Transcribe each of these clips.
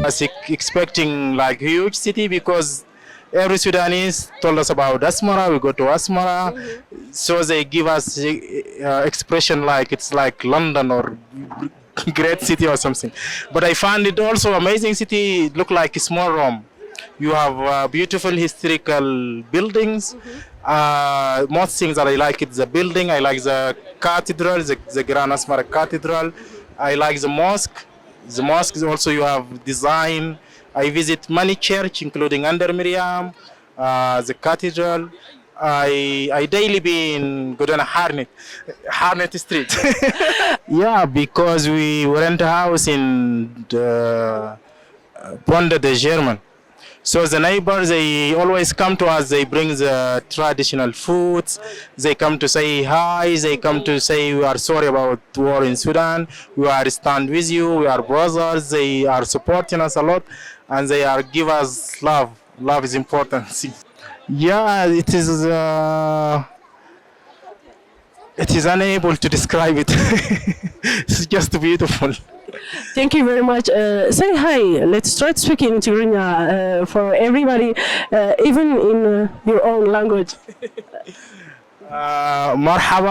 I was ex- expecting like huge city because every Sudanese told us about Asmara. We go to Asmara, so they give us uh, expression like it's like London or great city or something. But I found it also amazing city. Look like a small Rome. You have uh, beautiful historical buildings. Uh, most things that I like is the building. I like the cathedral, the, the Grand Asmara Cathedral. I like the mosque. The mosque is also you have design. I visit many church, including Under Miriam, uh, the cathedral. I I daily be in Godana Harnet, Harnet Street. Yeah, because we rent a house in the uh, Ponda de German. So the neighbors, they always come to us. They bring the traditional foods. They come to say hi. They come to say we are sorry about war in Sudan. We are stand with you. We are brothers. They are supporting us a lot, and they are give us love. Love is important. Yeah, it is. Uh, it is unable to describe it. It's just beautiful. Thank you very much. Uh, say hi. Let's try to speak in Tigrinya uh, for everybody, uh, even in uh, your own language. Uh, መርሓባ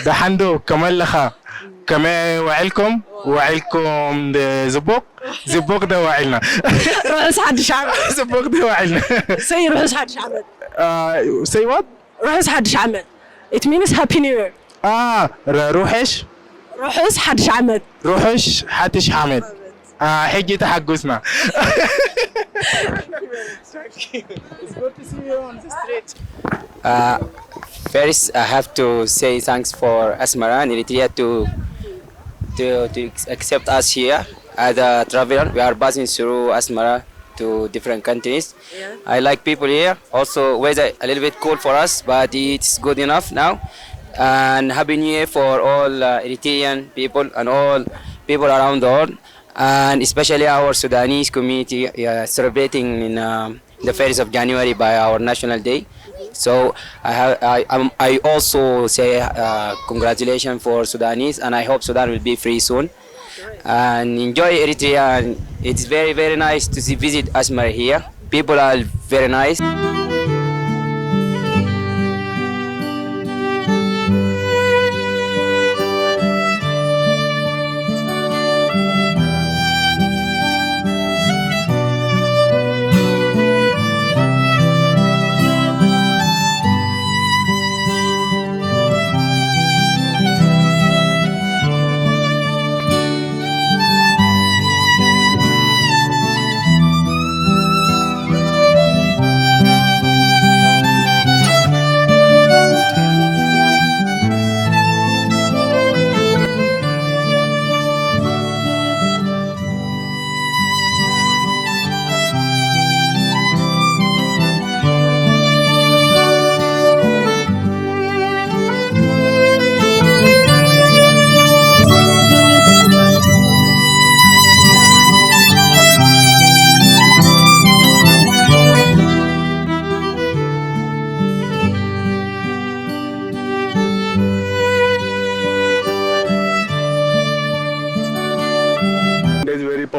ደሓንዶ ከመለኻ ከመይ ውዕልኩም ውዕልኩም ዝቡቅ ዝቡቅ ዶ ውዕልና ርሑስ ሓድሽ ዓመት ዝቡቅ ዶ ውዕልና ሰይ ርሑስ ሓድሽ ዓመት ሰይ ዋት ርሑስ ሓድሽ ዓመት it means happy new year አ ርሑሽ ርሑስ ሓድሽ ዓመት ርሑሽ ሓድሽ ዓመት አ ሕጂ ተሓጉስና Uh, first, I have to say thanks for Asmara and Eritrea to to, to accept us here as a traveler. We are passing through Asmara to different countries. Yeah. I like people here. Also, weather a little bit cool for us, but it's good enough now. And happy New Year for all uh, Eritrean people and all people around the world, and especially our Sudanese community uh, celebrating in um, the first of January by our national day. So I have, I, I'm, I also say uh, congratulations for Sudanese, and I hope Sudan will be free soon. And enjoy Eritrea. And it's very very nice to see, visit Asmara here. People are very nice.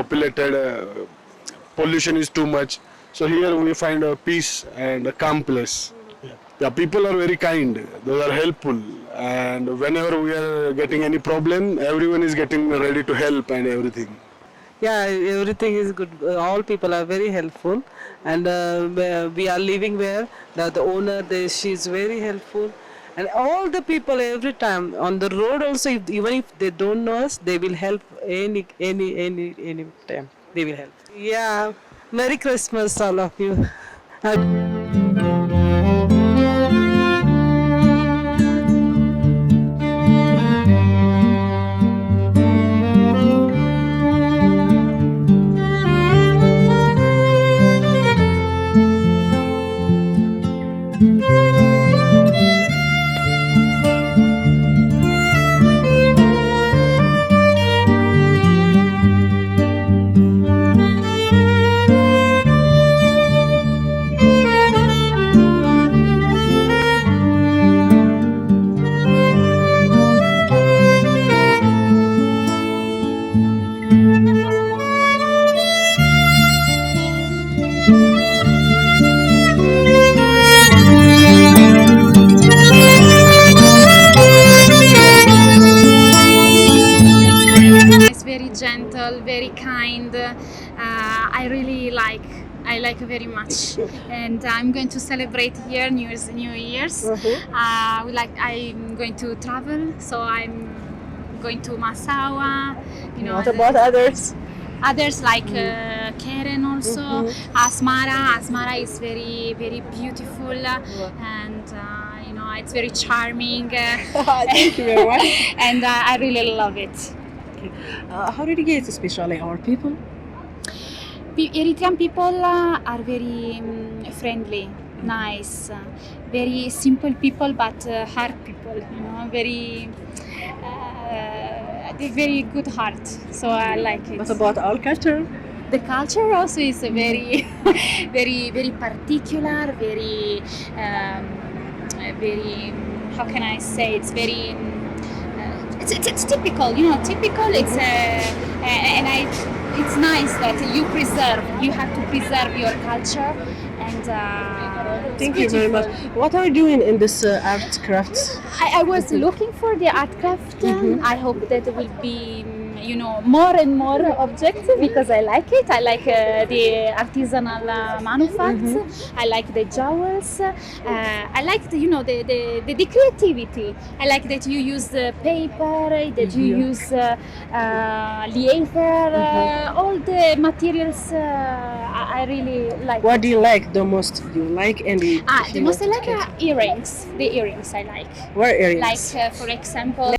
Populated, uh, pollution is too much. So here we find a peace and a calm place. Yeah, people are very kind. They are helpful, and whenever we are getting any problem, everyone is getting ready to help and everything. Yeah, everything is good. Uh, all people are very helpful, and uh, we we are living where the, the owner, they, she's very helpful, and all the people every time on the road also, if, even if they don't know us, they will help any any any any time. They will help. Yeah, Merry Christmas, all of you. It's very gentle, very kind. Uh, I really like. I like very much, and I'm going to celebrate here New Year's. New Year's. Uh, we like. I'm going to travel, so I'm going to Massawa. You know, What about others? Others like uh, Keren also. Asmara. Asmara is very very beautiful, uh, and uh, you know it's very charming, uh, Thank you very much. and uh, I really love it. Uh, how did you get, especially our people? Pe- Eritrean people uh, are very um, friendly, nice, uh, very simple people, but uh, hard people. You know, very uh, they very good heart. So I like it. What about our culture? The culture also is a very, very, very particular, very, um, very. How can I say? It's very. Um, uh, it's, it's, it's typical, you know. Typical. It's uh, a- and I. It's nice that you preserve. You have to preserve your culture, and uh, it's Thank you very much. beautiful. What are you doing in this uh, art craft? I, I was looking for the art craft. I hope that there will be, mm, you know, more and more objects because I like it. I like uh, the artisanal uh, manufacts. I like the jewels. Uh, I like the, you know, the, the, the, the creativity. I like that you use the paper, that you use uh, uh, leather, uh, all the materials. Uh, I, I really like. What it. Do you like the most? You like and you, Ah, if the you most I want like to uh, earrings. The earrings I like. What earrings? Like uh, for example.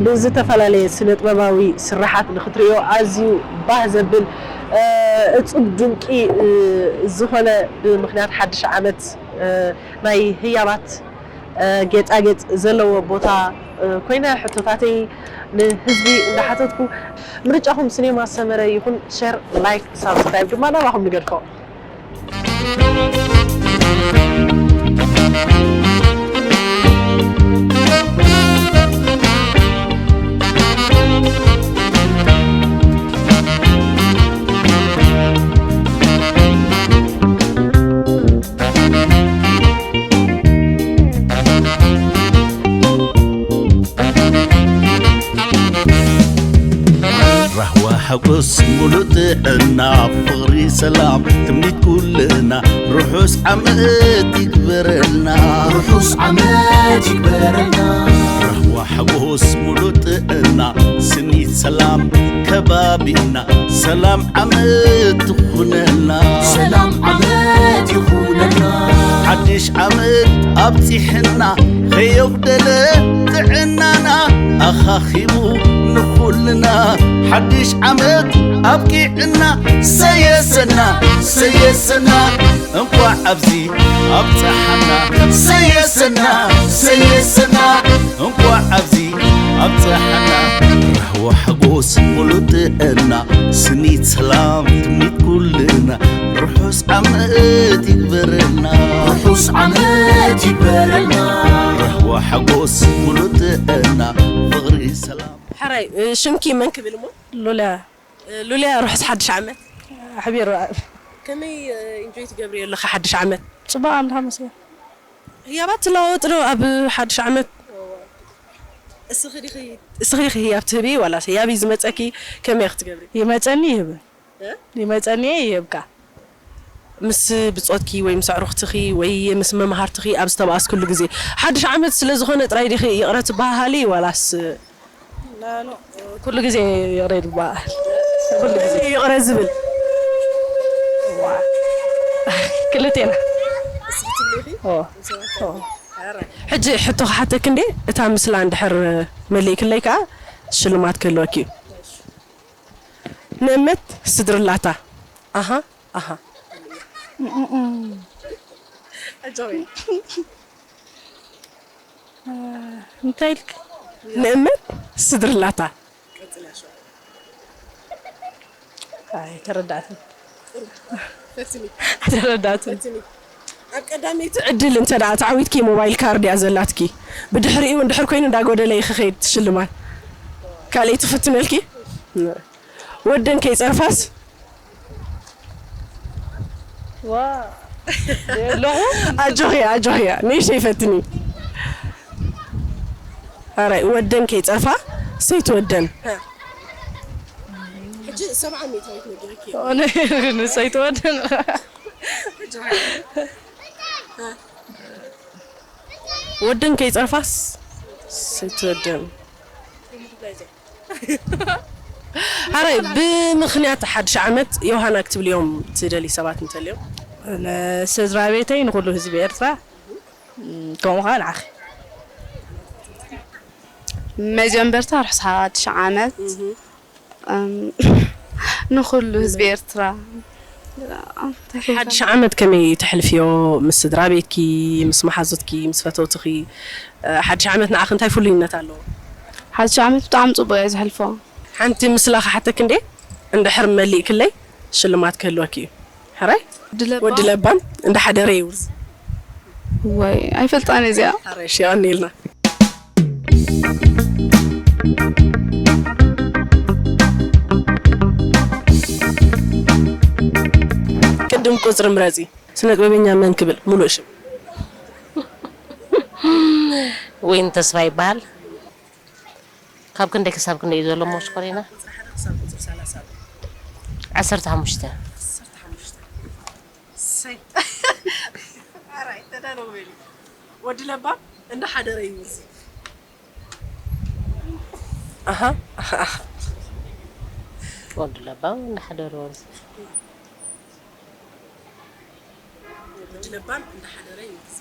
ብዝተፈላለየ ስነ ጥበባዊ ስርሓት ንኽትርእዮ ኣዝዩ ባህ ዘብል፣ እ፣ እጹብ ድንቂ፣ እ፣ ዝኾነ ብምኽንያት ሓድሽ ዓመት፣ እ፣ ናይ ህያባት፣ እ፣ ጌጻጌጽ ዘለዎ ቦታ፣ እ፣ ኮይነ ሕቶታተይ ንህዝቢ እንዳሓተትኩ ምርጫኹም ስኔማ ሰመረ ይኹን። ሸር፣ ላይክ፣ ሳብስክራይብ ድማ ናባኹም ንገድፎ። ራህዋ ሓጎስ ሙሉእ ጥዕና ፍቕሪ ሰላም ትምኒት ኩልና ርሑስ ዓመት ይግበረልና። ርሑስ ዓመት ይግበረልና። ራህዋ ሓጎስ ሙሉእ ጥዕና ስኒት ሰላም ከባቢና ሰላም ዓመት ትኹነልና። ሰላም ዓመት ይኹነልና። ሓድሽ ዓመት ኣብፂሕና ከየጉደለ ጥዕናና ኣኻኺቡ ንኹልና ሓድሽ ዓመት ኣብቂዕና ሰየሰና ሰየሰና እንኳዕ ኣብዚ ኣብፀሓና ሰየሰና ሰየሰና እንኳዕ ኣብዚ ኣብፀሓና ራህዋ ሓጎስ ሙሉእ ጥዕና ስኒት ሰላም ትምኒት ኩልና ርሑስ ዓመት ይግበረልና። ርሑስ ዓመት ይግበረልና። ራህዋ ሓጎስ ሙሉእ ጥዕና ፍቕሪ ሰላም። ሕራይ፣ እ፣ ሽምኪ መን ክብል እሞ? ሉልያ። እ፣ ሉልያ፣ ርሑስ ሓድሽ ዓመት። ኣሕቢሩ። ከመይ፣ እ፣ ኢንጆይ ትገብርዮ ኣለኻ ሓድሽ ዓመት? ጽቡቕ፣ ኣምላኽ ይመስገን። ህያባት ትለዋወጥ ዶ ኣብ ሓድሽ ዓመት? እስኺ ዲኺ፣ እስኺ ዲኺ ህያብ ትህቢ ዋላስ ህያብ እዩ ዝመጸኪ? ከመይ ክትገብሪ? ይመጸኒ ይህብ። እ? ይመጸኒ ይህብካ። ምስ ብጾትኪ ወይ ምስ ኣዕሩኽትኺ ወይ ምስ መማህርትኺ ኣብ ዝተባኣስክሉ ግዜ፣ ሓድሽ ዓመት ስለ ዝኾነ ጥራይ ዲኺ ይቕረ ትበሃሃሊ ዋላስ? ላ፣ ኖ፣ ኩሉ ግዜ ይቕረ ይበሃል። ኩሉ ግዜ ይቕረ ዝብል። ዋ። ክልቴና። እስኪ ትብሊ ኢኺ? ኦ። ኦ። ሕጂ ሕቶ ክሓተኪ እንዴ፣ እታ ምስላ እንድሕር መሊእክለይ ከኣ ሽልማት ክህልወኪ እዩ። ንእመት ስድርላታ። ኣሃ፣ ኣሃ። እንታይ ኢልክ? ንእመት ስድርላታ። ኣይተረዳእትን። ፈትኒ። ኣይተረዳእትን። ፈትኒ። ኣብ ቀዳመይቲ ዕድል እንተ ደኣ ተዓዊትኪ ሞባይል ካርድ እያ ዘላትኪ። ብድሕሪኡ እንድሕር ኮይኑ እንዳጎደለ እዩ ክኸይድ ሽልማት። ካልኣይቲ ክፍትነልኪ። ወደን ከይጸርፋስ። ዋ። የለኹ። ኣጆኺ፣ ኣጆኺ። ንእሽተይ ፈትኒ። ኣረ፣ ወደን ከይጸርፋ ሰይትወደን። ሕጂ ሰብዓ ሚእታዊት ነጊረኪ እየ። ንሰይትወደን። ወደን ከይጸርፋስ ሰይትወደን። ኣረ፣ ብምኽንያት ሓድሽ ዓመት ዮሃና ክትብልዮም ትደሊ ሰባት እንተልዮም? ንስድራ ቤተይ፣ ንኹሉ ህዝቢ ኤርትራ፣ ከምኡ ኸዓ ንዓኺ። መጀመርታ ርሑስ ሓድሽ ዓመት። እም፣ ንኹሉ ህዝቢ ኤርትራ። ሓድሽ ዓመት ከመይ ተሕልፍዮ? ምስ ስድራ ቤትኪ፣ ምስ መሓዙትኪ፣ ምስ ፈተውትኺ? ሓድሽ ዓመት ንዓኺ እንታይ ፍሉይነት ኣለዎ? ሓድሽ ዓመት ብጣዕሚ ጽቡቕ እየ ዘሕልፎ። ሓንቲ ምስላ ክሓተኪ እንዴ? እንድሕር መሊእክለይ ሽልማት ክህልወኪ እዩ። ሕራይ? ወዲ ለባም። ወዲ ለባም እንዳ ሓደረ ይውርዝ። ወይ፣ ኣይፈልጣን እዚኣ። ሕራይ፣ እሺ፣ የቐንየልና። ቅድም ቁጽሪ ምረጺ። ስነ ጥበበኛ መን ክብል? ሙሉእ ሽም። ወይን ተስፋ ይበሃል። ካብ ክንደይ ክሳብ ክንደይ እዩ ዘሎ ሞሽኮሪና? ዓሰርተ ሓሙሽተ። ዓሰርተ ሓሙሽተ። እሰይ። ኣራይ፣ ተዳለዉ በሊ። ወዲ ለባም እንዳ ሓደረ ይውርዝ። ኣሃ፣ ኣሃ፣ ኣሃ። ወዲ ለባም እንዳ ሓደረ ይወርዝ። ወዲ ለባም እንዳ ሓደረ ይውርዝ።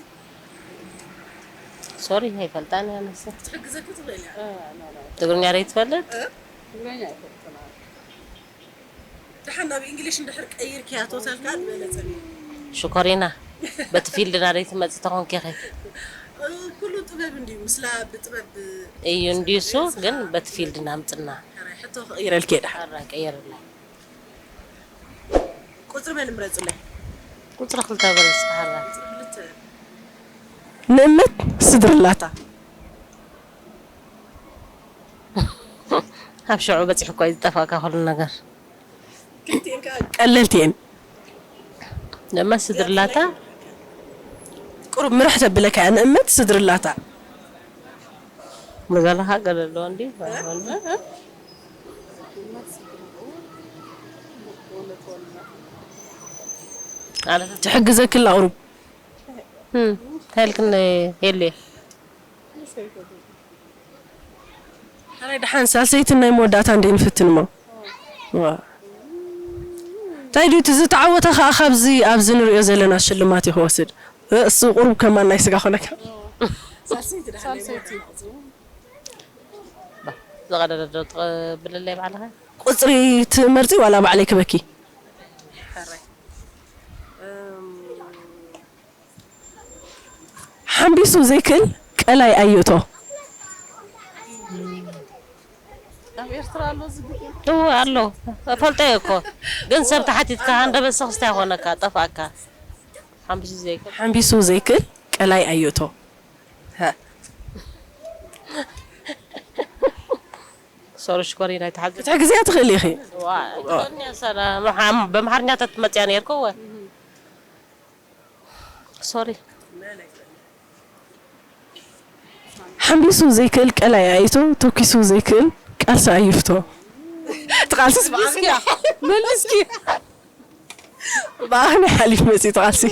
ሶሪ ኣይፈልጣን እያ ነሰ። ክትሕግዘኪ ትኽእል እያ። ትግርኛ ዶ ትፈልጥ? ትግርኛ ኣይፈልጥን። ደሓን ናብ እንግሊሽ እንድሕር ቀይርክያ ቶታል ከዓ ዝበለጸ ነይሩ። ሽኮሪና፣ በቲ ፊልድና ዶ ትመጽእ ተኾንኪ ኢኺ? ኩሉ ጥበብ እንድዩ፣ ምስላ ብጥበብ እዩ እንድዩ እሱ፣ ግን በቲ ፊልድና ኣምጽና። ሕራይ፣ ሕቶ ክቕይረልኪ እየ ደሓን። ሕራይ፣ ቀይርለይ። ቁጽሪ በል ምረጽለይ። ቁጽሪ ክልተ በል እስኪ፣ ሕራይ። ንእመት ስድርላታ። ኣብ ሽዑ በጺሑ እኮ እዩ ዝጠፍኣካ ኩሉ ነገር። ክልቲኤን ከኣ ቀለልቲ እየን። ንእመት ስድርላታ። ቁሩብ ምርሕ ተብለካ እያ፣ ንእመት ስድርላታ። ንገለኻ ገለ ኣለዎ እንዲ፣ ባይሆን። ኣለ ትሕግዘክላ ቁሩብ። እም፣ እንታይ ኢልክኒ? የለ። ሕራይ ደሓን ሳልሰይትን ናይ መወዳእታ እንደ ንፍትን እሞ። ዋ። እንታይ ድዩ እቲ ዝተዓወተ ኸኣ ካብዚ ኣብዚ ንሪኦ ዘለና ሽልማት እዩ ክወስድ። እ፣ እሱ ቁሩብ ከማን ናይ ስጋ ኮነካ። ሳልሰይቲ ደሓን ናይ መወዳእታ። ዝቐደደ ዶ ትቕብልለይ ባዕልኻ? ቁጽሪ ትመርጺ ዋላ ባዕለይ ክበኪ? ሕራይ። እም፣ ሓምቢሱ ዘይክእል ቀላይ ኣየእቶ። ኣብ ኤርትራ ኣሎ ዝብል? እወ ኣሎ። እፈልጦ እየ እኮ። ግን ሰብ ተሓቲትካ ሃንደበት ሰክስታ ይኾነካ፣ ጠፍኣካ። ሓምቢሱ ዘይክእል። ሓምቢሱ ዘይክእል ቀላይ ኣየእቶ። ሃ። ሶሪ ሽኮሪና ኣይትሓግዝ። ክትሕግዝያ ትኽእሊ ኢኺ። ዋ፣ ትኽእልኒ እያ ሰላ-፣ ብኣምሓርኛ ተትመጽያ ነይርኩ እወ። ሶሪ። ሓምቢሱ ዘይክእል ቀላይ ኣይእቶ፣ ተኲሱ ዘይክእል ቃልሲ ኣይፍቶ። ትቓልስስ ብኣኽንያ። መልስኪ። ብኣኽንያ ሓሊፍ መጺኡ ትቓልሲ።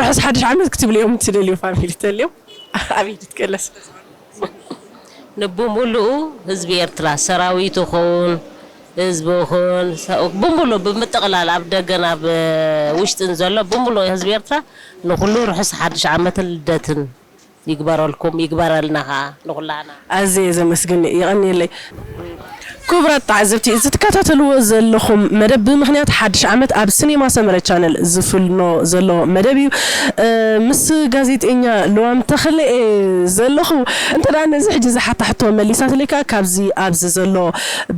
ርሑስ ሓድሽ ዓመት ክትብልዮም ትደልዩ ፋሚሊ ተልዮም። ኣበይ ድትቀለስ? ንብምሉኡ ህዝቢ ኤርትራ፣ ሰራዊት ይኹን፣ ህዝቢ ይኹን፣ ሰ-፣ ብምሉኡ ብምጥቕላል ኣብ ደገን ኣብ ውሽጥን ዘሎ ብምሉኡ ህዝቢ ኤርትራ ንኹሉ ርሑስ ሓድሽ ዓመትን ልደትን ይግበረልኩም፣ ይግበረልና ኸኣ ንኹላና። ኣዝየ ዘመስግን እየ፣ የቐንየለይ። ክቡራት ተዓዘብቲ፣ እዚ ትከታተልዎ ዘለኹም መደብ ብምኽንያት ሓድሽ ዓመት ኣብ ሲኔማ ሰመረ ቻነል ዝፍኖ ዘሎ መደብ እዩ። እ፣ ምስ ጋዜጠኛ ልዋም ተኽለ እየ ዘለኹ። እንተ ደኣ ነዚ ሕጂ ዝሓታ ሕቶ መሊሳትለይ ከኣ ካብዚ ኣብዚ ዘሎ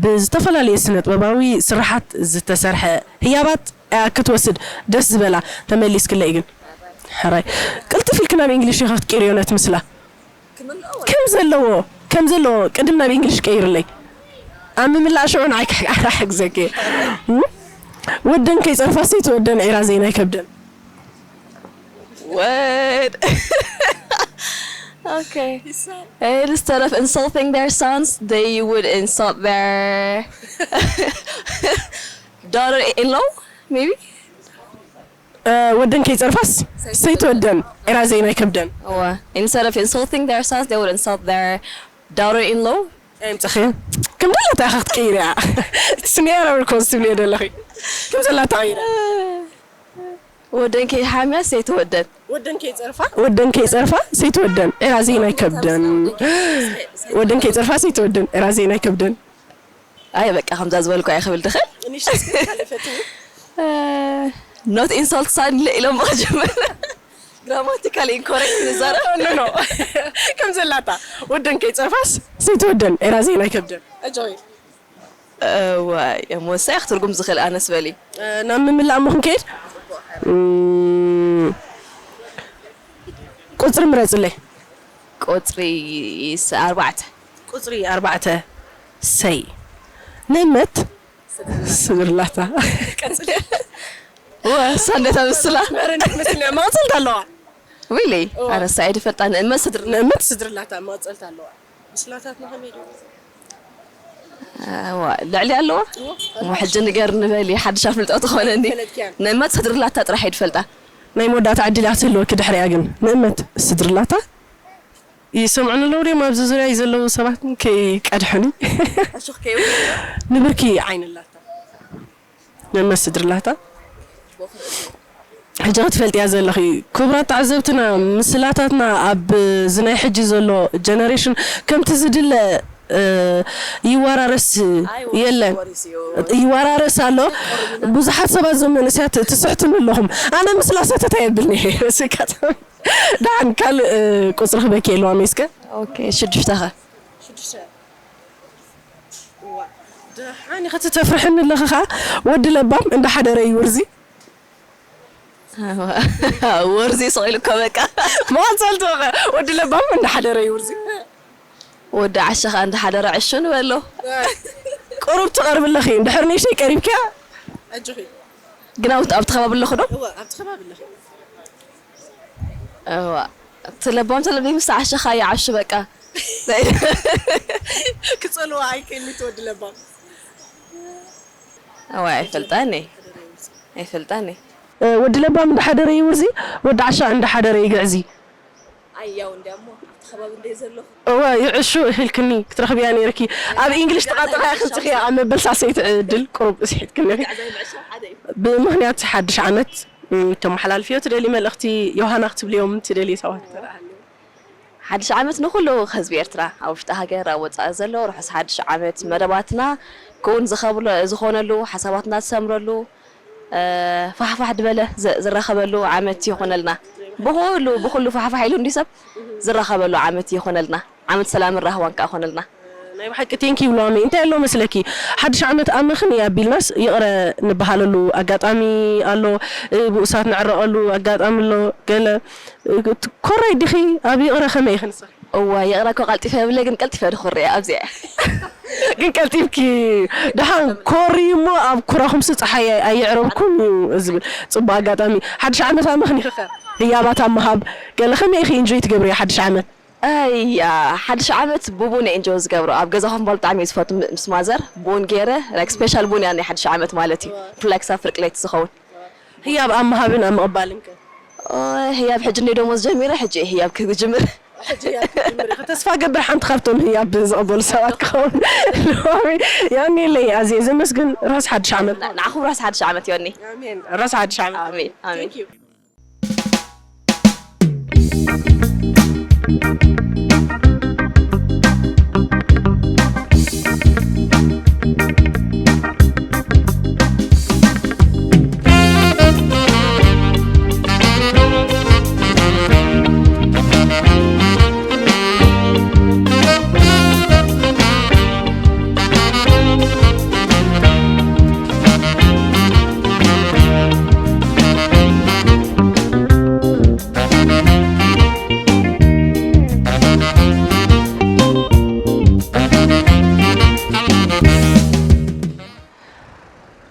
ብዝተፈላለየ ስነ ጥበባዊ ስርሓት ዝተሰርሐ ህያባት እያ ክትወስድ ደስ ዝበላ። ተመሊስክለይ ግን። ሕራይ። ቅልጥፍ ኢልኪ ናብ እንግሊሽ ኢኻ ክትቅይርዮ ነቲ ምስላ። ከም ዘለዎ፣ ከም ዘለዎ ቅድም ናብ እንግሊሽ ቀይርለይ። ኣብ ምምላእ ሽዑ ንዓይ ክሕ-፣ ክሕግዘኪ። እም? ወደን ከይጸርፋ ሰይትወደን ዒራ ዘይናይ ከብደን። What? Okay. Instead of insulting their sons, they would insult their daughter-in-law, maybe? እ፣ ወደን ከይጸርፋስ ሰይትወደን ዒራ ዘይናይ ከብደን። እወ። Instead of insulting their sons, they would insult their daughter-in-law. ኣይምጽኺ። ከም ዘላታ ኢኻ ክትቀይርያ። እቲ ስኒያ ረብር ኮንስ ትብልዮ ዘለኺ። ከም ዘላታ ቀይራ። ወደን ከይሓምያ ሰይትወደን። ወደን ከይጸርፋ? ወደን ከይጸርፋ ሰይትወደን ዒራ ዘይናይ ከብደን። ወደን ከይጸርፋ ሰይትወደን ዒራ ዘይናይ ከብደን። ኣይ በቃ ከምዛ ዝበልኩ ኣየ ክብል ድኽእል። ንሽስ ካልእ ፈትዊ። እ፣ not insult ሳንለ ኢሎም ብኸጀመር። Grammatically incorrect ንዛረብ። No, no. ከም ዘላታ ወደን ከይጸርፋስ ሰይትወደን ዒራ ዘይናይ ከብደን። ኣጆይ። እ፣ ዋይ፣ እሞ ሳይ ክትርጉም ዝኽእል ኣነስ በሊ። እ፣ ናብ ምምላእ እሞ ክንከይድ? እም፣ ቁጽሪ ምረጽለይ። ቁጽሪ ስ-፣ ኣርባዕተ። ቁጽሪ ኣርባዕተ። ሰይ። ንእመት ስድርላታ። ቀጽሊ። ወ፣ ሳንደታ ምስላ። መረነት መስልያ። መቕጽልቲ ኣለዋ። Really? እዋ። ኣነሳ ኣይድፈልጣ። ንእመት ስድር-፣ ንእመት ስድርላታ መቕጽልቲ ኣለዋ። ምስላታትና ከመይ ድዩ? እዋ፣ ልዕሊ ኣለዋ? እዋ። እሞ ሕጂ ንገር ንበሊ፣ ሓድሽ ኣፍልጦ ትኾነኒ። ፈለጥክያን? ንእመት ስድርላታ ጥራሕ ኣይድፈልጣ። ናይ መወዳእታ ዕድል እያ ትህልወኪ ድሕሪኣ ግን። ንእመት ስድርላታ ይሰምዑኒ ኣለዉ ድዮም? ኣብዚ ዙርያይ ዘለዉ ሰባት ከይቀድሑኒ። ኣሹኽ ከይብሉ። ንብርኪ ዓይኒ ኣላታ። ንእመት ስድርላታ። ሕጂ ክትፈልጥያ ዘለኺ። ክቡራት ተዓዘብትና፣ ምስላታትና ኣብ እዚ ናይ ሕጂ ዘሎ ጀነሬሽን ከምቲ ዝድለ፣ እ፣ ይወራረስ የለን። ይወራረስ ኣሎ። ብዙሓት ሰባት፣ እዞም መንእሰያት ትስሕቱኒ ኣለኹም። ኣነ ምስላ ሰተት ኣየብልኒ እየ። በዚ ኣጋጣሚ፣ ደሓን ካልእ፣ እ፣ ቁጽሪ ክበኪ የለዋም እስከ። ኦኬ፣ ሽዱሽተ ኸ? ሽዱሽተ። እዋ፣ ደሓን ኢኺ፣ ተፍርሕኒ ኣለኺ ኸኣ። ወዲ ለባም እንዳሓደረ ይውርዚ። ወርዚ ስቕ ኢሉ እኮ በቃ። መቐጸልቲ በቃ። ወዲ ለባም እንዳሓደረ ይውርዚ። ወዲ ዓሻ ኸኣ እንዳሓደረ ዕሹ ንበሎ። ቁሩብ ትቐርቢ ኣለኺ። እንድሕር ንእሽተይ ቀሪብኪያ። ኣጆኺ። ግን ኣብቲ፣ ኣብቲ ከባቢ ኣለኹ ዶ? እወ፣ ኣብቲ ከባቢ ኣለኺ። እዋ። እቲ ለባም ተለቢሙ፣ ምስ ዓሻ ኸኣ ይዓሹ በቃ። ክጸልዋ ኣይከይኒ እቲ ወዲ ለባም። እዋ፣ ኣይፈልጣን እየ። ኣይፈልጣን እየ። እ፣ ወዲ ለባም እንዳሓደረ ይውርዚ፣ ወዲ ዓሻ እንዳሓደረ ይግዕዚ። ኣያው እንዲያሞ ኣብቲ ከባቢ እንደ ዘለኹ። እወ፣ ይዕሹ እህልክኒ ክትረኽብያ ነይርኪ። ኣብ እንግሊሽ ተቓጠቓያ ክንጽኽያ፣ ኣብ መበል ሳሰይቲ ዕድል ቁሩብ ስሒትክኒ ኢኺ። ጋዕዛይ ምዕሻው ሓደ እዩ። ብምኽንያት ሓድሽ ዓመት፣ ም፣ ተመሓላልፍዮ ትደሊ መልእኽቲ፣ ዮሃና ክትብልዮም ትደሊ ሰባት? ሓድሽ ዓመት ንኹሉ ህዝቢ ኤርትራ፣ ኣብ ውሽጢ ሃገር፣ ኣብ ወጻኢ ዘሎ፣ ርሑስ ሓድሽ ዓመት። መደባትና ክውን ዝኸብሎ-፣ ዝኾነሉ፣ ሓሳባትና ዝሰምረሉ፣ እ፣ ፋሕፋሕ ድበለ ዝ-፣ ዝራኸበሉ ዓመት ይኾነልና። ብኹሉ፣ ብኹሉ ፋሕፋሕ ኢሉ እንዲ ሰብ ዝራኸበሉ ዓመት ይኾነልና። ዓመት ሰላምን ራህዋን ከኣ ኾነልና። ናይ ብሓቂ ቴንኪ ይብለዋመይ። እንታይ ኣሎ መስለኪ? ሓድሽ ዓመት ኣመኽንያ ኣቢልናስ ይቕረ ንበሃለሉ ኣጋጣሚ ኣሎ። እ፣ ብኡሳት ንዕረቐሉ ኣጋጣሚ ኣሎ። ገለ፣ እ፣ ኮራይ ዲኺ? ኣብ ይቕረ ከመይ ኢኺ ንስኺ? እዋ፣ ይቕረ እኮ ቀልጢፈ የብለይ፣ ግን ቀልጢፈ ድኹሪ እየ ኣብዚኣ። ግን ቀልጢፍኪ ደሓን ኮሪ እሞ ኣብ ኩራኹምሲ ጸሓይ ኣየዕረብኩም እዩ ዝብል ጽቡቕ ኣጋጣሚ። ሓድሽ ዓመት ኣመኽኒኺ ከ ህያባት ኣብ ምሃብ ገለ ከመይ ኢኺ ኢንጆይ ትገብርዮ ሓድሽ ዓመት? ኣያ፣ ሓድሽ ዓመት ብቡን እየ ኢንጆይ ዝገብሮ። ኣብ ገዛ ኮፍ ምባል ብጣዕሚ እየ ዝፈቱ። ም-፣ ምስ ማዘር ቡን ገይረ፣ ላይክ፣ ስፔሻል ቡን እያ ናይ ሓድሽ ዓመት ማለት እዩ። ብፍላይ ክሳብ ፍርቂ ለይቲ ዝኸውን። ህያብ ኣብ ምሃብን ኣብ ምቕባልን ከ? ኦ፣ ህያብ ሕጂ እንደ ደሞዝ ጀሚረ፣ ሕጂ እየ ህያብ ክጅምር። ሕጂ ህያብ ክትጅምሪ ኢኺ። ተስፋ ገብር ሓንቲ ካብቶም ህያብ ዝቕበሉ ሰባት ክኸውን። ሎሚ ዮኒ ለይ ኣዝየ ዘመስግን። ርሑስ ሓድሽ ዓመት። ና-፣ ንዓኹም ርሑስ ሓድሽ ዓመት ዮኒ። ኣሜን። ርሑስ ሓድሽ ዓመት። ኣሜን፣ ኣሜን። Thank you።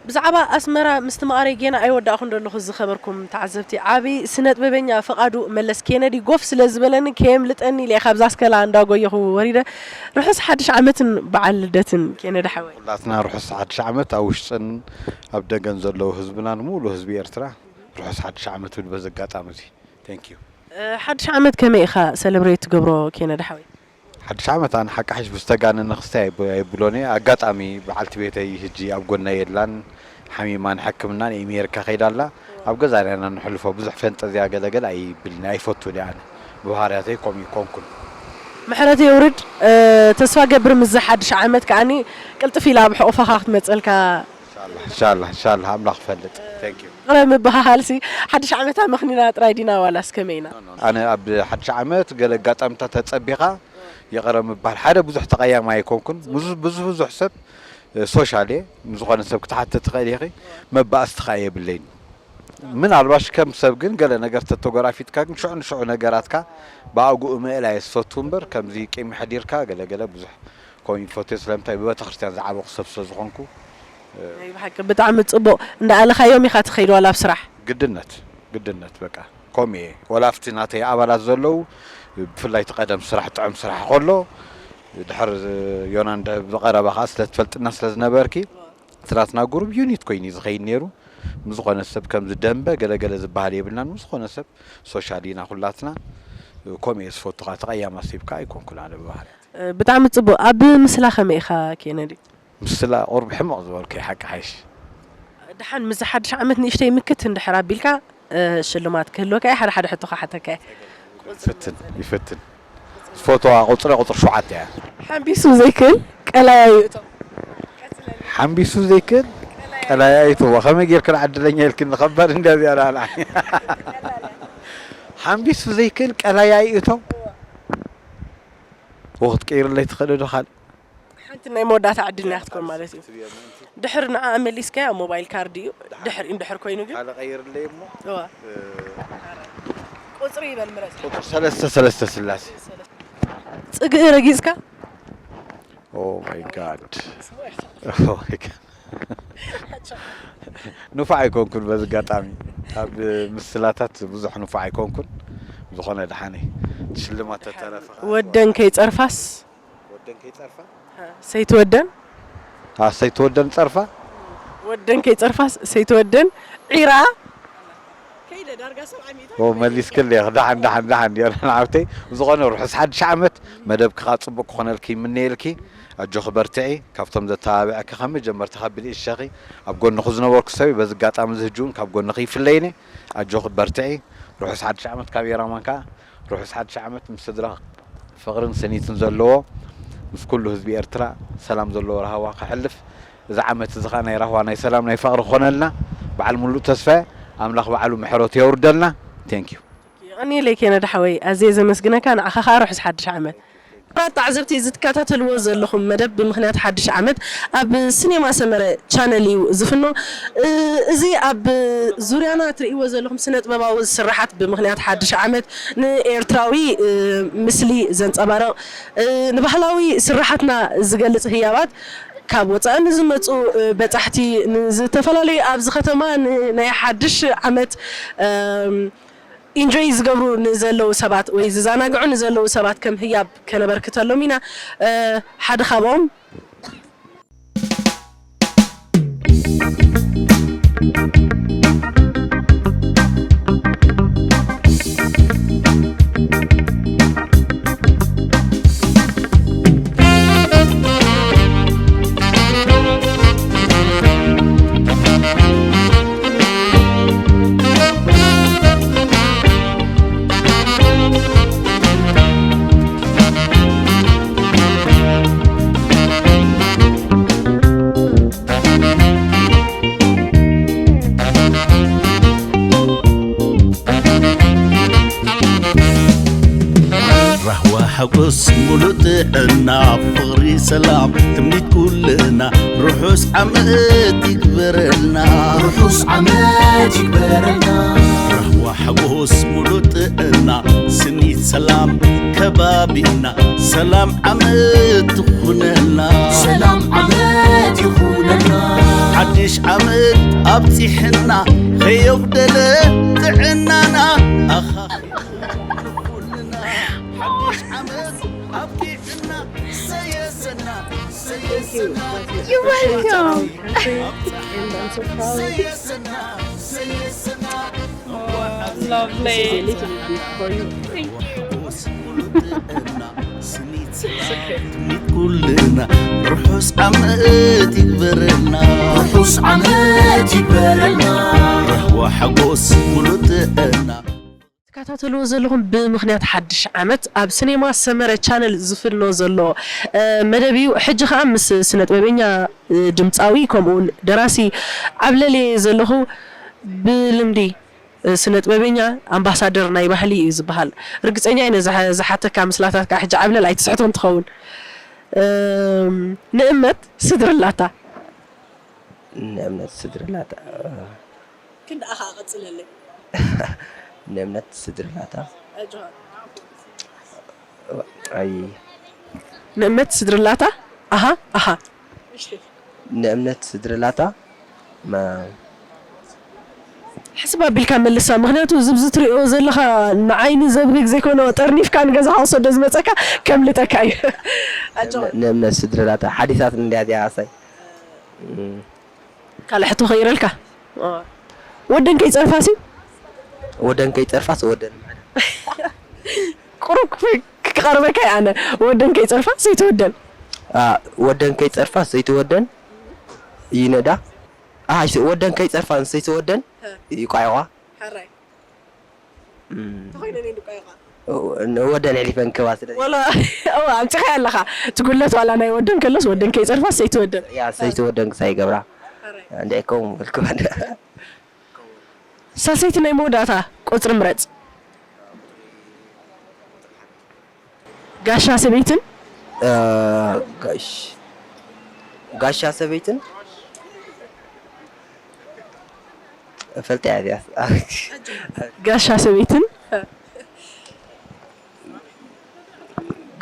ብዛዕባ ኣስመራ ምስትምቓረይ ጌና ኣይወዳእኹን ዘለኹ ዝኸበርኩም ተዓዘብቲ። ዓቢ ስነጥበበኛ ፍቓዱ መለስ ኬነዲ ጎፍ ስለ ዝበለኒ ከየምልጠኒ ኢለ እየ ካብዛ ኣስከላ እንዳጎየኹ ወሪደ። ርሑስ ሓድሽ ዓመትን በዓል ልደትን ኬነዲ ሓወይ። ኩላትና ርሑስ ሓድሽ ዓመት ኣብ ውሽጥን ኣብ ደገን ዘለዉ ህዝብና፣ ንምሉእ ህዝቢ ኤርትራ ርሑስ ሓድሽ ዓመት ብል በዚ ኣጋጣሚ እዚ። Thank you። እ፣ ሓድሽ ዓመት ከመይ ኢኻ ሰለብሬት ትገብሮ ኬነዲ ሓወይ? ሓድሽ ዓመት ኣነ ሓቂ ሓሽ ብዝተጋነነ ክስታይ ኣይብ-፣ ኣይብሎን እየ። ኣጋጣሚ በዓልቲ ቤተይ ሕጂ ኣብ ጎነይ የላን፣ ሓሚማ ንሕክምና ንኤሜሪካ ከይዳ ኣላ። ኣብ ገዛና ኢና ነሕልፎ። ብዙሕ ፈንጠዝያ ገለገለ ኣይብልን፣ ኣይፈቱን እየ ኣነ። ብባህርያተይ ከምኡ ኣይኮንኩን። ምሕረት የውርድ። እ፣ ተስፋ ገብር ምስዚ ሓድሽ ዓመት ከኣኒ ቅልጥፍ ኢላ ኣብ ሕቑፋኻ ክትመጸልካ። ኢንሻላህ፣ ኢንሻላህ፣ ኢንሻላህ፣ ኣምላኽ ይፈልጥ። Thank you። ይቕረ ምብሃሃልሲ ሓድሽ ዓመት ኣመኽኒና ጥራይ ዲና ዋላስ ከመይ ኢና? ኣነ ኣብ ሓድሽ ዓመት ገለ ኣጋጣሚታት ተጸቢኻ ይቕረ ምባል ሓደ ብዙሕ ተቐያማይ ኣይኮንኩን። ብዙ፣ ብዙ፣ ብዙሕ ሰብ፣ እ፣ ሶሻል እየ። ንዝኾነ ሰብ ክትሓትት ትኽእል ኢኺ። መባእስቲ ከኣ የብለይን። ምናልባሽ ከም ሰብ ግን ገለ ነገር ተተጎራፊትካ ግን ሽዑ ንሽዑ ነገራትካ ብኣግኡ ምእላይ እየ ዝፈቱ እምበር ከምዚ ቂም ኣሕዲርካ ገለ ገለ ብዙሕ ከምኡ ይፈትዮ። ስለምንታይ ብቤተክርስትያን ዝዓበኹ ሰብ ስለ ዝኾንኩ። ናይ ብሓቂ ብጣዕሚ ጽቡቕ። እንዳኣለኻዮም ኢኻ ትኸይድ ዋላ ኣብ ስራሕ? ግድነት፣ ግድነት በቃ። ከምኡ እየ። ወላ ኣብቲ ናተይ ኣባላት ዘለዉ፣ ብፍላይ እቲ ቀደም ስራሕ፣ ጥዑም ስራሕ ከሎ፣ ድሕር ዮና እንደ ብቐረባ ኸዓ ስለ ትፈልጥና ስለ ዝነበርኪ፣ እቲ ናትና ጉሩብ ዩኒት ኮይኑ እዩ ዝኸይድ ነይሩ። ምስ ዝኾነ ሰብ ከምዚ ደንበ ገለገለ ዝበሃል የብልናን። ምስ ዝኾነ ሰብ ሶሻል ኢና ኩላትና። ከምኡ እየ ዝፈቱ ኸዓ፣ ተቐያሚ ኣስብካ ኣይኮንኩን ኣነ ብባህርያተይ። ብጣዕሚ ጽቡቕ። ኣብ ምስላ ከመይ ኢኻ ኬነዲ? ምስላ ቁሩብ ሕምቕ ዝበልኩ እየ ሓቂ ሓይሽ። ደሓን ምስ ሓድሽ ዓመት ንእሽተይ ምክት እንድሕር ኣቢልካ፣ ሽልማት ክህልወካ እየ። ሓደ ሓደ ሕቶ ክሓተካ እየ። ይፍትን ይፍትን። ዝፈትዋ ቁፅሪ ቁፅሪ ሸውዓተ እያ። ሓንቢሱ ዘይክእል ቀላያይ ይእቶ። ሓንቢሱ ዘይክእል ቀላያይ እቶ። ከመይ ጌርክን ዕድለኛ ኢልክን። ከባድ እንድያ እዚኣ። ሓንቢሱ ዘይክእል ቀላያይ እቶ። ወ ክትቀይርለይ ትኽእሊ ዶ ካልእ? ሓንቲ ናይ መወዳእታ ዕድል ናይ ክትኮን ማለት እዩ። ድሕር ንዓ መሊስካያ ሞባይል ካርድ እዩ። ድሕር እንድሕር ኮይኑ ግን ካልእ ቀይርለይ እሞ። እዋ። ቁፅሪ ይበል ምረፅ። ቁፅሪ ሰለስተ ሰለስተ ስላሴ። ፅግኢ ረጊፅካ? Oh my God. Oh my God. ንፉዕ ኣይኮንኩን በዚ ኣጋጣሚ ኣብ ምስላታት ብዙሕ ንፉዕ ኣይኮንኩን። ዝኾነ ደሓነይ ሽልማት ተተረፈ። ወደን ከይፀርፋስ ወደን ከይፀርፋ ሰይትወደን ሰይትወደን ፀርፋ ወደን ከይፀርፋስ ሰይትወደን ዒራ መሊስክል ዲኻ። ደሓን ደሓን ደሓን ዲያ ሓብተይ። ብዝኾነ ርሑስ ሓድሽ ዓመት። መደብኪ ከዓ ፅቡቅ ክኾነልኪ ይምነየልኪ። ኣጆኺ በርትዒ። ካብቶም ዘተባብዐኪ ካብ መጀመርታ ካብ ብንእሽተኺ ኣብ ጎንኺ ዝነበርኩ ሰብ እዩ። በዚ ኣጋጣሚ እዚ ሕጂ እውን ካብ ጎንኺ ይፍለይን እየ። ኣጆኺ በርትዒ። ርሑስ ሓድሽ ዓመት ካብ ኤራማን ከዓ ርሑስ ሓድሽ ዓመት ምስ ስድራ ፍቕርን ስኒትን ዘለዎ ምስ ኩሉ ህዝቢ ኤርትራ ሰላም ዘለዎ ራህዋ ከሕልፍ እዚ ዓመት እዚ ኸዓ ናይ ራህዋ ናይ ሰላም ናይ ፍቕሪ ክኾነልና በዓል ሙሉእ ተስፋ ኣምላኽ ባዕሉ ምሕረቱ የውርደልና። Thank you። የቐንየለይ ኬነዳ ሓወይ ኣዝየ ዘመስግነካ ንዓኻ ኸዓ ርሑስ ሓድሽ ዓመት። ክቡራት ተዓዘብቲ እዚ ትከታተልዎ ዘለኹም መደብ ብምኽንያት ሓድሽ ዓመት ኣብ ሲኔማ ሰመረ ቻነል እዩ ዝፍኖ። እዚ ኣብ ዙርያና ትርእይዎ ዘለኹም ስነ ጥበባዊ ስርሓት ብምኽንያት ሓድሽ ዓመት ንኤርትራዊ ምስሊ ዘንጸባርቕ ንባህላዊ ስርሓትና ዝገልጽ ህያባት ካብ ወፃኢ ንዝመፁ በፃሕቲ ንዝተፈላለዩ ኣብዚ ከተማ ናይ ሓድሽ ዓመት ኢንጆይ ዝገብሩ ንዘለዉ ሰባት ወይ ዝዘናግዑ ንዘለዉ ሰባት ከም ህያብ ከነበርክተሎም ኢና ሓደ ካብኦም ሓጎስ ሙሉእ ጥዕና ፍቕሪ ሰላም ትምኒት ኩልና ርሑስ ዓመት ይግበረልና ርሑስ ዓመት ይግበረልና ራህዋ ሓጎስ ሙሉእ ጥዕና ስኒት ሰላም ከባቢና ሰላም ዓመት ትኹነልና ሰላም ዓመት ይኹነልና ሓድሽ ዓመት ኣብፂሕና ከየጉደለ ጥዕናና ኣኻ ሓድሽ ዓመት ኣብቂዕና ሰየሰና ሰየሰና You're welcome. And I'm so proud. ሰየሰና ሰየሰና Lovely. This is a little bit for you. Thank you. ኩልና ርሑስ ዓመት ይግበረልና ርሑስ ዓመት ይግበረልና ራህዋ ሓጎስ ሙሉእ ጥዕና ትከታተልዎ ዘለኹም ብምኽንያት ሓድሽ ዓመት ኣብ ሲኔማ ሰመረ ቻነል ዝፍኖ ዘሎ መደብ እዩ። ሕጂ ኸዓ ምስ ስነጥበበኛ ድምፃዊ ከምኡውን ደራሲ ዓብለል እየ ዘለኹ። ብልምዲ ስነጥበበኛ ኣምባሳደር ናይ ባህሊ እዩ ዝበሃል። ርግፀኛ እየ ነዚ ዝሓተካ ምስላታት ከዓ ሕጂ ዓብለል ኣይትስሕቶን ትኸውን። ንእመት ስድሪ ኣላታ። ንእምነት ስድሪ ኣላታ። ክንድኣ ከዓ ቀፅለለይ። ንእምነት ስድሪ ኣላታ። ኣጆኻ። ኣይ ንእመት ስድሪ ኣላታ። ኣሃ ኣሃ። ንእምነት ስድሪ ኣላታ። ሕስብ ኣቢልካ መልሳ፣ ምኽንያቱ እዚ ኣብዚ ትሪኦ ዘለኻ ንዓይኒ ዘብህግ ዘይኮነ ጠርኒፍካ ንገዛኻ ክሰዶ ዝመፀካ ከምልጠካ እዩ። ኣጆኻ። ንእምነት ስድሪ ኣላታ ሓዲሳት እንድያ እዚኣ ኣሳይ። ካልእ ሕቶ ከይረልካ። ወደን ከይፀርፋሲ? ወደን ከይፀርፋስ ወደን ቁሩብ ክቐርበካ እየ ኣነ። ወደን ከይፀርፋ ሰይተወደን። ወደን ከይፀርፋ ሰይተወደን ይነዳ። ወደን ከይፀርፋ ሰይተወደን ይቋይቋ። ተኾይነን ኢሉ እኮ ይቐር። ወደን ሕሊፈን ክባ ስለ ወላ ኣምፅኻ ኣለኻ ትጉለት ዋላ ናይ ወደን ከሎስ ወደን ከይፀርፋ ሰይቲ ወደን ያ ሰይቲ ወደን ክሳይ ይገብራ እንደ ኮም ክባ ሳልሰይቲ ናይ መወዳእታ ቁፅሪ ምረፅ። ጋሻ ሰበይትን ጋሽ ጋሻ ሰበይትን ፈልጠ ያዚያስ ጋሻ ሰበይትን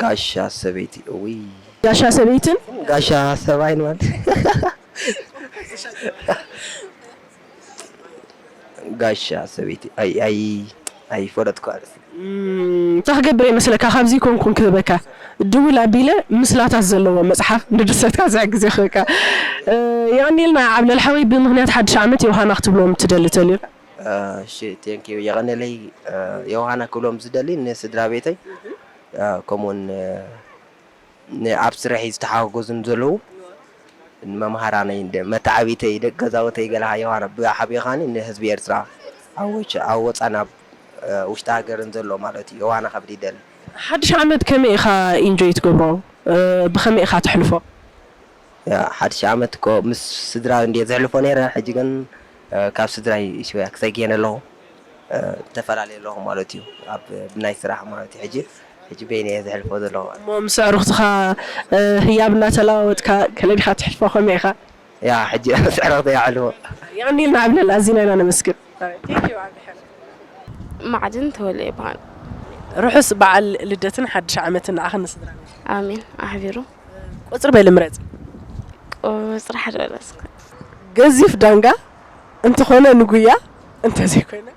ጋሻ ሰበይቲ እውይ ጋሻ ሰበይትን ጋሻ ሰብኣይን ማለት ጋሻ ሰበይቲ ኣይ ኣይ ኣይፈለጥኩ ኣርእስቲ እንታይ ክገብር ይመስለካ ካብዚ ኮንኩን ክህበካ ድውል ኣቢለ ምስላታት ዘለዎ መፅሓፍ ንድርሰትካ ዝሕግዝ ይኽእልካ የቐኒልና ዓብለል ሓወይ ብምክንያት ሓድሽ ዓመት የውሃና ክትብሎም ትደሊ ተልዩ እሺ ቴንክ ዩ የቐነለይ የውሃና ክብሎም ዝደሊ ንስድራ ቤተይ ከምኡውን ኣብ ስርሐይ ዝተሓጋገዙኒ ዘለዉ ንመምሃራነይ መተዓብይተይ ደቂ ገዛውተይ ገለ ዮሃና ብሓቢእኻኒ ንህዝቢ ኤርትራ ኣብ ወጻን ኣብ ውሽጢ ሃገርን ዘሎ ማለት እዩ ዮሃና ከብል ይደሊ። ሓድሽ ዓመት ከመይ ኢኻ ኢንጆይ ትገብሮ? ብኸመይ ኢኻ ተሕልፎ? ሓድሽ ዓመት እኮ ምስ ስድራ እንድየ ዘሕልፎ ነይረ ሕጂ ግን ካብ ስድራይ ኢትዮጵያ ክሰግየን ኣለኹ ተፈላለየ ኣለኹ ማለት እዩ ኣብ ብናይ ስራሕ ማለት እዩ ሕጂ ሕጂ በይነ እየ ዘሕልፎ ዘለኹ እሞ ምስ ኣዕሩኽትኻ ህያብ እናተለዋወጥካ ከለ ዲኻ ትሕልፎ ከመይ ኢኻ ያ ሕጂ ምስ ኣዕሩኽተይ ኣሕልፎ የቐንየልና ዓብለል ኣዚና ኢና ነመስግን ማዕድን ተወለ ይበሃል ርሑስ በዓል ልደትን ሓድሽ ዓመትን ንዓኽን ንስድራ ቤት ኣሜን ኣሕቢሩ ቁፅሪ በሊ ምረፂ ቁፅሪ ሓደ በለስ ገዚፍ ዳንጋ እንተኾነ ንጉያ እንተዘይኮይነ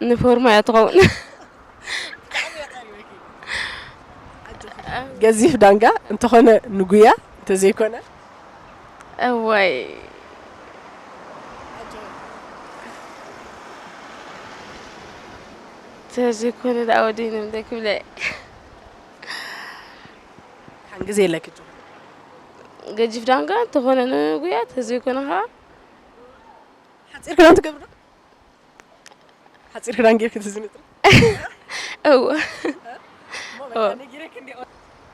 ንፎርማ እያ ትኸውን ገዚፍ ዳንጋ እንተኾነ ንጉያ እንተዘይኮነ እዋይ ተዘይኮነ ደኣ ወደይ ንምንታይ ክብለ ሓን ግዜ የለኪ ገጂፍ ዳንጋ እንተኾነ ንጉያ ተዘይኮነ ከዓ ሓፂር ክዳን ትገብሪ ዶ ሓፂር ክዳን ጌርኪ ትዝንጥሪ እወ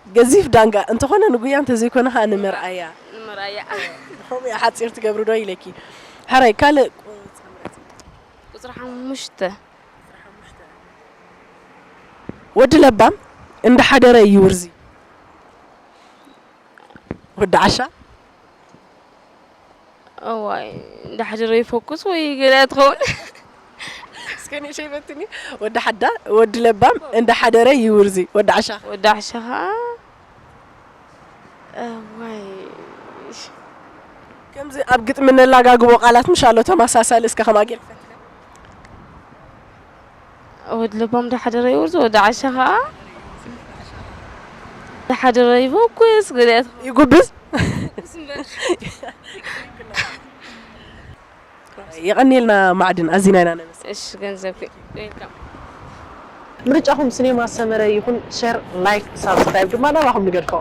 ገዚፍ ዳንጋ እንተኾነ ንጉያ እንተዘይኮነ ከዓ ንመርኣያ ንመርኣያ ከምኡ ሓፂር ትገብሪ ዶ ኢለኪ ሕራይ ካልእ ቁፅሪ ሓሙሽተ ወዲ ለባም እንዳሓደረ እዩ ውርዚ ወዲ ዓሻ እዋይ እንዳሕደረ ይፈኩስ ወይ ገለ ትኸውን እስከ ንእሸይ በትኒ ወዲ ሓዳ ወዲ ለባም እንዳሓደረ ይውርዚ ወዲ ዓሻ ወዲ ዓሻ ኸዓ እዋይ ከምዚ ኣብ ግጥሚ ነላጋግቦ ቃላት ምሽ ኣሎ ተመሳሳሊ እስከ ከማጌር ወዲ ለባም ዶ ሓደረ ይውርዝ ወዲ ዓሻ ኸዓ ዶ ሓደረ ይፈኩስ ገሊኣት ይጉብዝ የቐኒልና ማዕድን ኣዚና ኢና ነመስግን እሺ ገንዘብ ዌልካም ምርጫኹም ሲኔማ ሰመረ ይኹን ሸር ላይክ ሳብስክራይብ ድማ ናባኹም ንገድፎ